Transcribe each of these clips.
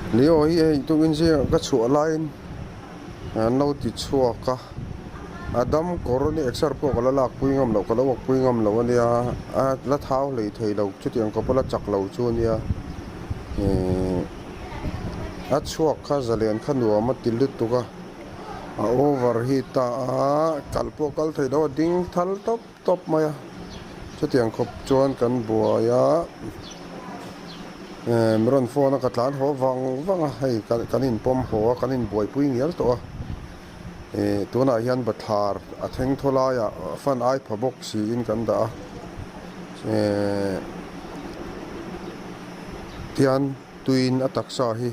Leo hi hei tukin zingah ka chhuah laiin an lo ti chhuak a a dam kawr a ni exer pawh ka la lak pui ngam loh ka lo awk pui ngam lo a nia a la thau hlei thei lo chutiang khawpa la chak lo chu a nia ihh a chhuak kha zalen kha nuam a ti lutuk a a over hi ta a kal pawh kal thei lo a ding thal tawp tawp mai a chutiang khawp chuan kan buai a eh mi rawn phone a ka tlan haw vang vang a hei kan in pawm haw a kan in buaipui ngial tawh a eh tunah hian bathlar a thleng thaw laiah fan ai pha bawk siin kan dah a eh tihian tuiin a taksa hi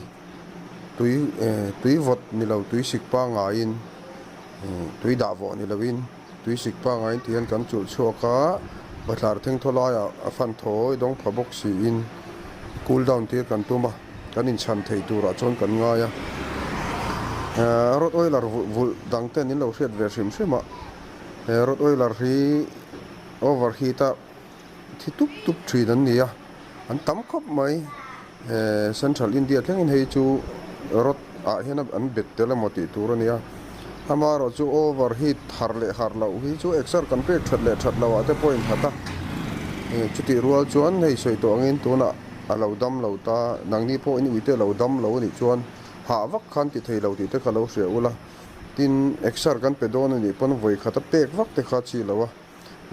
tui eh tui vawt ni lo tui sik pangaiin eh tui dah vawh ni loin. Tui sik pangaiin ti hian kan chulh chhuak a, bathlar thengthaw laiah a fan thawi dawng pha bawk siin cool down tir kan tum a, kan inchhan thei turah chuan kan ngai a. Rottweiler vulh vulh dang ten in lo hriat ve hrim hrim a, he Rottweiler hi overheat a thi tup tup thin an ni a, an tam khawp mai. Central India thlengin hei chu rod ah hian an bet tel emaw tih tur a nia. Amaherawhchu over heat har leh har loh hi chu exer kan pek that leh that loh ah te pawh a innghat a. Chutih rual chuan hei sawi tawh angin tunah a lo dam lo ta, nangni pawh in uite lo dam lo a nih chuan hah vak khan ti thei lo tih te kha lo hria ula. Tin, exer kan pe dawn a nih pawn vawi khat a pek vak te kha chi lo a.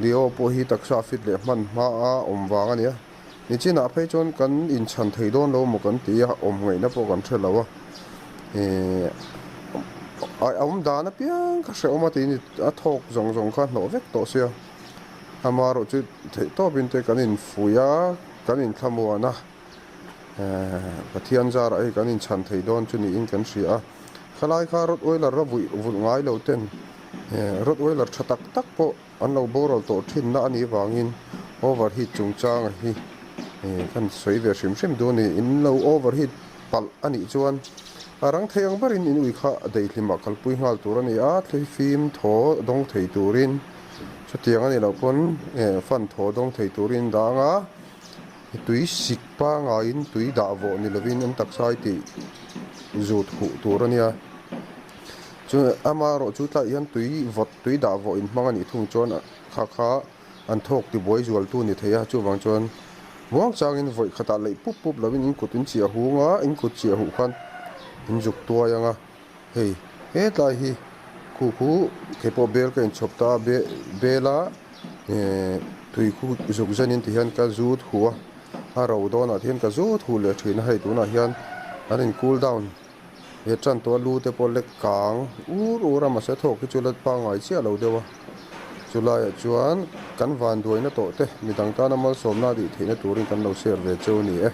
Leo pawh hi taksa fit leh hman hma a awm vang a nia. Nichinah phei chuan kan inchhan thei dawn lo maw kan ti a, awm ngaihna pawh kan hre lo a. Ehh a awm dan apiang kha hrehawm a tih a thawk zawng zawng kha hnawh vek tawh sia. Amaherawhchu theih tawpin te kan infuih a, kan inthlamuan a. Ehh Pathian zarah hei kan inchhan thei dawn chu niin kan hria a. Khalai kha Rottweiler a vuih vulh ngai lo ten ehh Rottweiler tha tak tak pawh an lo boral tawh thinna a nih vangin overheat chungchanga hi ehh kan sawi ve hrim hrim duh a ni. In lo overheat palh a nih chuan a rang thei ang berin in ui kha daihlimah kalpui nghal tur a ni a, thlifim thaw dawng thei turin chutiang a nih loh pawn ehh fan thaw dawng thei turin dang a. Tui sik pangaiin tui dah vawh ni lovin an taksa hi tih zut huh tur a nia. Chu amaherawh chu tlaiah hian tui vawt tui dah vawh inhmang a nih thung chuan kha kha an thawk tibuai zualtu ni thei a, chuvang chuan muang changin vawi khatah leih pup pup lovin in kut in chiah hung a, in kut chiah huh khan in zuk tuai ang a. Hei hetlai hi khu khu kei pawh bel ka inchhawp ta a bela ehh tui khu zuk zen in ti hian ka zut huh a a ro dawnah te hian ka zut huh leh thin a hei tunah hian an in cool down he tan tawh a lu te pawh lek kang ur ur a mahse thawk hi chu la pangngai chiah lo deuh a chulaiah chuan kan vanduaina tawh te midang tana malsawmna a dih theihna turin kan lo share ve cheu a ni e.